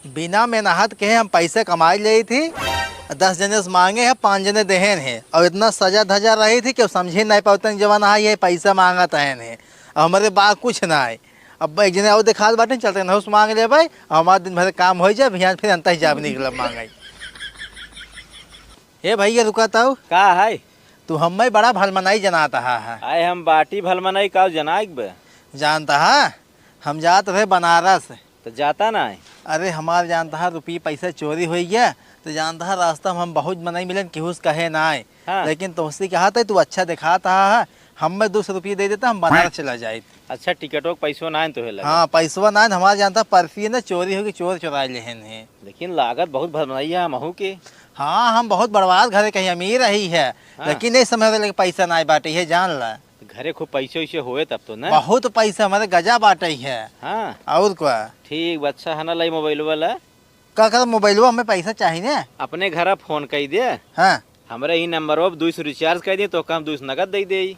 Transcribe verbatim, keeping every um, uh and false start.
बिना मेहनत के हम पैसा कमाई लेई थी, दस जने से मांगे है, पाँच जने देहेन है, और इतना सजा धजा रही थी कि समझी नहीं पावते जवान, हाँ, ये पैसा मांगत है, और हमरे बा कुछ ना है। अब एक जने और दिखात बाटे, चलते नहुस मांग ले भाई, हमार दिन भर काम होइ जाए, बिहान फिर अंतही जाब निकलब मांगे। हे भैया, रुका ताऊ। का है? तू हमें बड़ा भलमनाई जनात हा है। आए हम बाटी भलमनाई का जनाइक बे? जानता हा, हम जात रहे बनारस। तो जाता ना है? अरे हमार जानता हा, रुपये पैसा चोरी होइ गया, तो जानता हा, रास्ता में हम बहुत मनई मिलन, केहू से कहे ना है। हाँ। लेकिन तोहसे कहा था, तू अच्छा दिखात हा है, हमें दो सौ रुपये दे देता, हम बनारस चला जाइत। अच्छा, टिकटो के पैसो ना है तोहे लगे? हाँ, पैसवा ना है, हमार जानता हा, पर्सी ना चोरी होगी, चोर चुराए लेहेन है। लेकिन लागत बहुत भलमनाई है हमहू के। हाँ, हम बहुत बड़वार घरे कहीं अमीर रही है, हाँ। लेकिन इस समय लगे पैसा ना बाटे है, जान ला। तो घरे खूब पैसे वैसे होए तब तो ना? बहुत पैसा हमारे गजा बाटे है। हाँ। और का? ठीक बा, अच्छा है ना, लाई मोबाइल वाला। का कर मोबाइलवा में पैसा चाहिए ना? अपने घर फोन कई दे। हाँ। हमरे ही नंबर पर दो सौ रिचार्ज कर दे, तो हम दो सौ नगद दे दे।